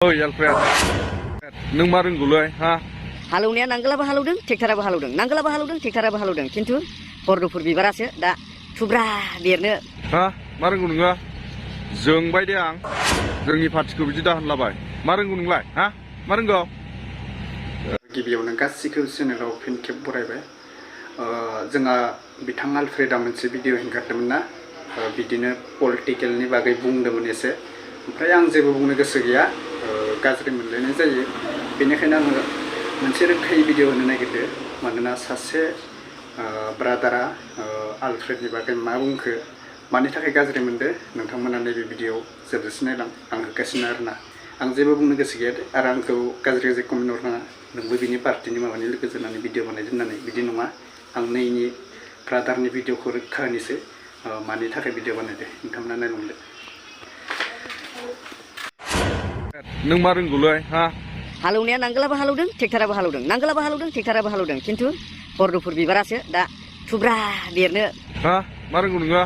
ओइ alfred नों मा रोंगौलै हा हालौनाया नांगोलाबो हालौदों ट्रेक्टराबो हालौदों नांगोलाबो हालौदों ट्रेक्टराबो हालौदों खिन्थु बरदुफुर बिबारासो दा थुब्रा देरनो हा मा रोंगौ नोङो जोंबाय दे आं जोंनि पार्टिखौ बिदि दाहोनलाबाय मा रोंगौ नोंलाय हा मा रोंगौ गिबियावनो गासिखौबो चेनेलाव फिन खेब बरायबाय जोंहा बिथां alfredआ मोनसे भिडिअ हेंगारदोंमोन ना बिदिनो पलिटिकेलनि बागै बुंदोंमोन एसे ओमफ्राय आं जेबो बुंनो गोसो गैया गाज्रि मोनलायनाय जायो बेनिखायनो आङो मोनसे रोखायै भिडिअ होनो नागिरदों मानोना सासे ब्रादारा alfredनि बागै मा बुंखो मानि थाखाय गाज्रि मोनदो नोंथांमोना नैबे भिडिअ जोबजासिम नायलां आं होगासिनो आरोना आं जेबो बुंनो गोसो गैया आरो आंखौ गाज्रि कमेन्ट हरनाङा नोंबो बिनि पार्टिनि माबानि लोगो जानानै भिडिअ बानायदों होननानै बिदि नङा आं नैनि ब्रादारनि भिडिअखौ रोखा होनोसै मानि थाखाय भिडिअ बानायदो नोंथांमोना नायलांदो नों मा रोंगौलै हा हालौनाया नांगोलाबो हालौदों ट्रेक्टराबो हालौदों नांगोलाबो हालौदों ट्रेक्टराबो हालौदों खिन्थु बरदुफुर बिबारासो दा थुब्रा देरनो हा मा रोंगौ नोङो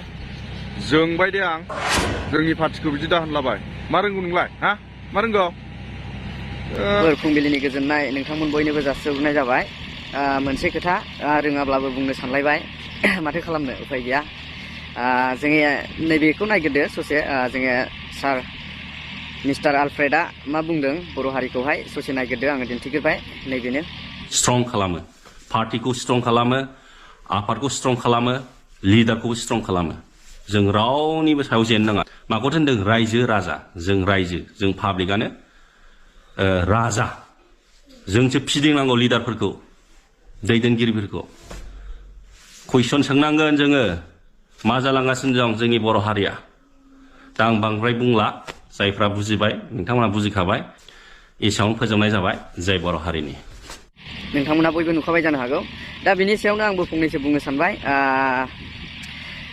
जोंबाय दे आं जोंनि पार्टिखौ बिदि दाहोनलाबाय मा रोंगौ नोंलाय हा मा रोंगौ फुंबिलिनि गोजोननाय नोंथांमोन बयनोबो जासिहरनाय जाबाय मोनसे खोथा रोङाब्लाबो बुंनो सानलायबाय माथो खालामनो उफाय गैया जोङो नैबेखौ नायग्रोदो ससे जोङो सार मिस्टार alfredआ मा बुंदों बर' हारिखौहाय ससे नायग्रोदो आङो दिन्थिग्रोबाय नैबेनो स्ट्रं खालामो पार्टिखौ स्ट्रं खालामो आफादखौ स्ट्रं खालामो लिडारखौबो स्ट्रं खालामो जों रावनिबो सायाव जेन नाङा माखौ होनदों रायजो राजा जों रायजो जों पाब्लिकआनो राजा जोंसो फिदिंनांगौ लिडारफोरखौ दैदेनगिरिफोरखौ कुइसन सोंनांगोन जोङो मा जालांगासिनो दं जोंनि बर' हारिया दा आं बांद्राय बुंला जायफ्रा बुजिबाय नोंथांमोना बुजिखाबाय एसेयावनो फोजोबनाय जाबाय जय बर' हारिनि नोंथांमोना बयबो नुखाबाय जानो हागौ दा बिनि सायावनो आंबो फंनैसो बुंनो सानबाय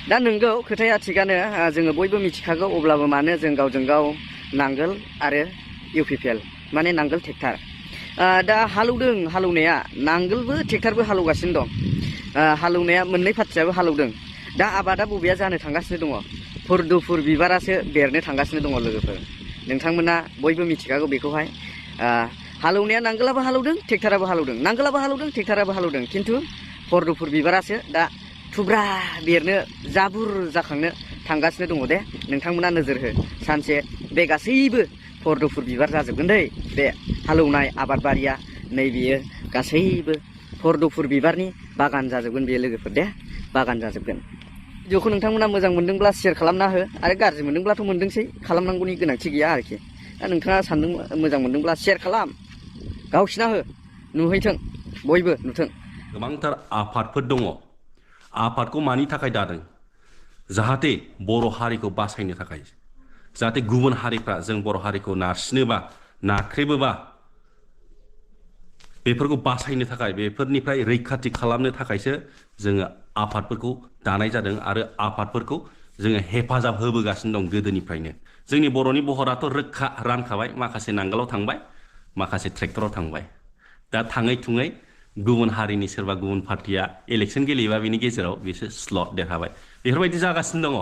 दा नोंगौ खोथाया थिगानो जोङो बयबो मिथिखागौ अब्लाबो मानो जों गावजों गाव नांगोल आरो इउपिपिएल माने नांगोल ट्रेक्टर दा हालौनाया नांगोलबो ट्रेक्टरबो हालौगासिनो दं हालौनाया मोननै पार्टियाबो हालौदों दा आबादा बबेया जानो थांगासिनो दङ बरदुफुर बिबारासो देरनो थांगासिनो दङ लोगोफोर नोंथांमोना बयबो मिथिखागौ बेखौहाय हालौनाया नांगोलाबो हालौदों ट्रेक्टराबो हालौदों नांगोलाबो हालौदों ट्रेक्टराबो हालौदों खिन्थु बरदुफुर बिबारासो दा थुब्रा देरनो जाबुर जाखांनो थांगासिनो दङ दे नोंथांमोना नोजोर हो सानसे बे गासैबो बरदुफुर बिबार जाजोबगोन दै बे हालौनाय आबादबारिया नैबेयो गासैबो बरदुफुर बिबारनि बागान जाजोबगोन बेयो लोगोफोर दे बागान जाजोबगोन भिडिअखौ नोंथांमोना मोजां मोनदोंब्ला शेयार खालामना हो आरो गाज्रि मोनदोंब्लाथ' मोनदोंसै खालामनांगौनि गोनांथि गैया आरोखि दा नोंथाङा सानदों मोजां मोनदोंब्ला शेयार खालाम गावसिना हो नुहैथों बयबो नुथों गोबांथार आफादफोर दङ आफादखौ मानि थाखाय दादों जाहाथे बर' हारिखौ बासायनो थाखाय जाहाथे गुबुन हारिफ्रा जों बर' हारिखौ नारसिनोबा नाख्रेबोबा बेफोरखौ बासायनो थाखाय बेफोरनिफ्राय रैखाथि खालामनो थाखायसो जोङो आफादफोरखौ दानाय जादों आरो आफादफोरखौ जोङो हेफाजाब होबोगासिनो दं गोदोनिफ्रायनो जोंनि बर'नि बहराथ' रोखा रानखाबाय माखासे नांगोलाव थांबाय माखासे ट्रेक्टराव थांबाय दा थाङै थुङै गुबुन हारिनि सोरबा गुबुन पार्टिया इलेक्सन गेलेयोबा बिनि गेजेराव बिसोर स्लट देरहाबाय बेफोरबायदि जागासिनो दङ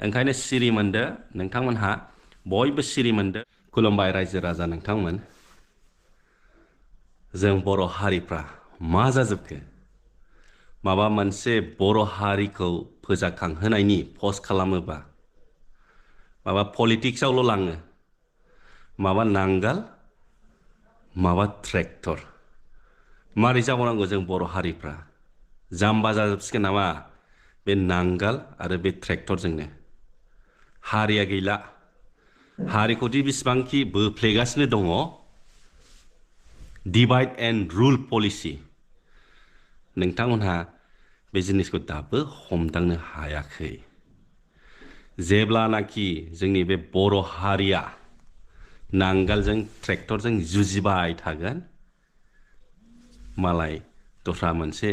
ओंखायनो सिरि मोनदो नोंथांमोनहा बयबो सिरि मोनदो खुलुमबाय रायजो राजा नोंथांमोन जों बर' हारिफ्रा मा जाजोबखो माबा मोनसे बर' हारिखौ फोजाखांहोनायनि पस्ट खालामोबा माबा पलिटिक्सआवल' लाङो माबा नांगाल माबा ट्रेक्टर मारै जाबावनांगौ जों बर' हारिफ्रा जाम्बा जाजोबसिगोन नामा बे नांगाल आरो बे ट्रेक्टरजोंनो हारिया गैला हारिखौदि बेसेबांखि बोफ्लेगासिनो दङ डिभाइड एन्ड रुल पलिसि नोंथांमोनहा बे जिनिसखौ दाबो हमदांनो हायाखै जेब्लानाखि जोंनि बे बर' हारिया नांगालजों ट्रेक्टरजों जुजिबाय थागोन मालाय दस्रा मोनसे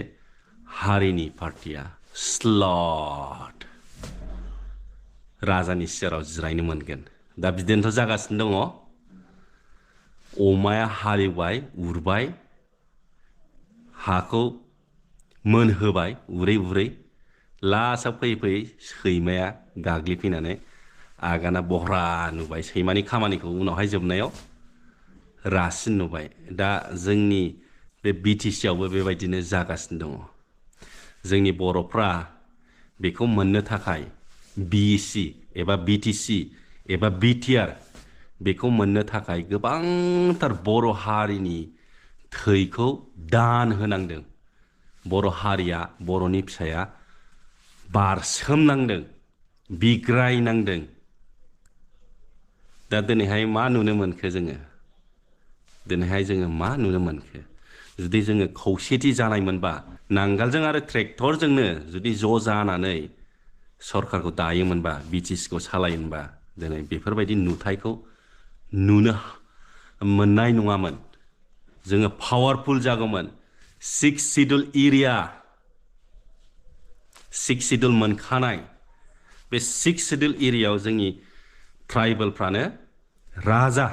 हारिनि पार्टिया स्लट राजानि सियाराव जिरायनो मोनगोन दा बिदिनोथ' जागासिनो दङ अमाया हालेवबाय उरबाय हाखौ मोनहोबाय उरै उरै लास्टआव फैयै फैयै सैमाया गाग्लिफैनानै आगाना बहरा नुबाय सैमानि खामानिखौ उनावहाय जोबनायाव रासिन नुबाय दा जोंनि बे BTC आवबो बेबायदिनो जागासिनो दङ जोंनि बर'फ्रा बेखौ मोननो थाखाय BEC एबा BTC एबा BTR बेखौ मोननो थाखाय गोबांथार बर' हारिनि थैखौ दान होनांदों बर' हारिया बर'नि फिसाया बारसोमनांदों बिग्रायनांदों दा दिनैहाय मा नुनो मोनखो जोङो दिनैहाय जोङो मा नुनो मोनखो जुदि जोङो खौसेथि जानायमोनबा नांगालजों आरो ट्रेक्टरजोंनो जुदि ज' जानानै सरकारखौ दायोमोनबा BTC खौ सालायोमोनबा दिनै बेफोरबायदि नुथायखौ नुनो मोननाय नङामोन जोङो पावारफुल जागौमोन 6 शिड्युल एरिया 6 शिड्युल मोनखानाय बे 6 शिड्युल एरियायाव जोंनि ट्राइबेलफ्रानो राजा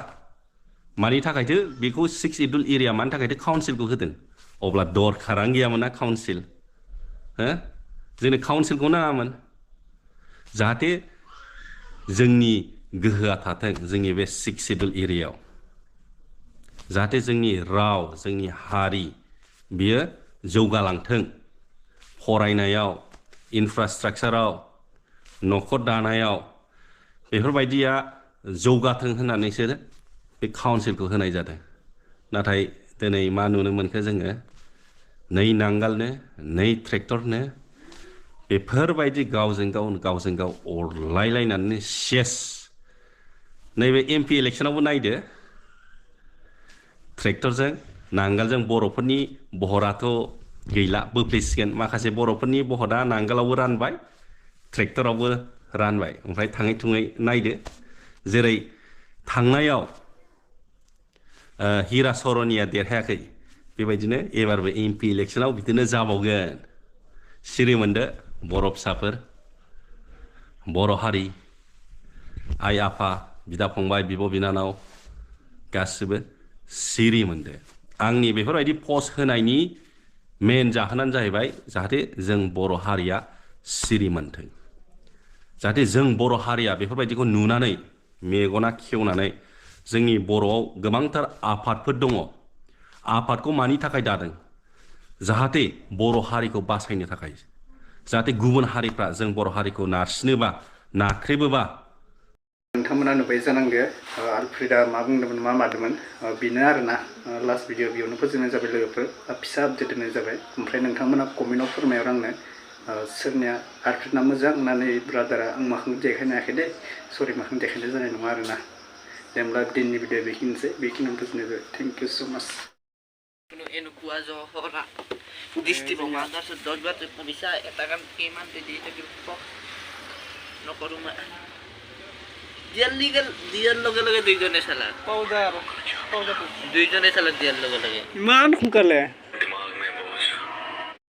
मानि थाखायथो बेखौ 6 शिड्युल एरिया मानि थाखायथो काउन्सिलखौ होदों अब्ला दरखारानो गैयामोन ना काउन्सिल हो जोंनो काउन्सिलखौ नाङामोन जाहाथे जोंनि गोहोआ थाथों जोंनि बे 6 शिड्युल एरियायाव जाहाथे जोंनि राव जोंनि हारि बियो जौगालांथों फरायनायाव इनफ्रास्ट्राक्चाराव न'खर दानायाव बेफोरबायदिया जौगाथों होननानैसो बे काउन्सिलखौ होनाय जादों नाथाय दिनै मा नुनो मोनखो जोङो नै नांगालनो नै ट्रेक्टरनो बेफोरबायदि गावजों गाव अरलायलायनानै सेस नैबे MP इलेक्सनावबो नायदो ट्रेक्टरजों नांगालजों बर'फोरनि बहराथ' गैला बोफ्लेसिगोन माखासे बर'फोरनि बहरा नांगालावबो रानबाय ट्रेक्टरावबो रानबाय ओमफ्राय थाङै थुङै नायदो जेरै थांनायाव हिरा सरनिया देरहायाखै बेबायदिनो एबारबो MP इलेक्सनाव बिदिनो जाबावगोन सिरि मोनदो बर' फिसाफोर बर' हारि आइ आफा बिदा फंबाय बिब' बिनानाव गासिबो सिरि मोनदो आंनि बेफोरबायदि पस्ट होनायनि मेन जाहोनानो जाहैबाय जाहाथे जों बर' हारिया सिरि मोनथों जाहाथे जों बर' हारिया बेफोरबायदिखौ नुनानै मेगना खेवनानै जोंनि बर'आव गोबांथार आफादफोर दङ आफादखौ मानि थाखाय दादों जाहाथे बर' हारिखौ बासायनो थाखाय जाहाथे गुबुन हारिफ्रा जों बर' हारिखौ नारसिनोबा नाख्रेबोबा नोंथांमोना नुबाय जानांगो आलफ्रेदा मा बुंदोंमोन मा मादोंमोन बेनो आरोना लास्ट भिडिअ बेयावनो फोजोबनाय जाबाय लोगोफोर फिसा आपडेट होनाय जाबाय ओमफ्राय नोंथांमोना कमेन्टआव फोरमायहर आंनो सोरनिया आलफ्रेदना मोजां होननानै ब्रादारा आं माखौ देखायनो हायाखै दे सरि माखौ देखायनाय जानाय नङा आरोना दे होमब्ला दिननि भिडिअ बेखिनियावनो फोजोबनाय जाबाय थेंक इउ सो माच দিয়ার লগে লগে দুইজনে চালা দুইজনে চালা দিয়ার লগে লগে ইমান সোনকালে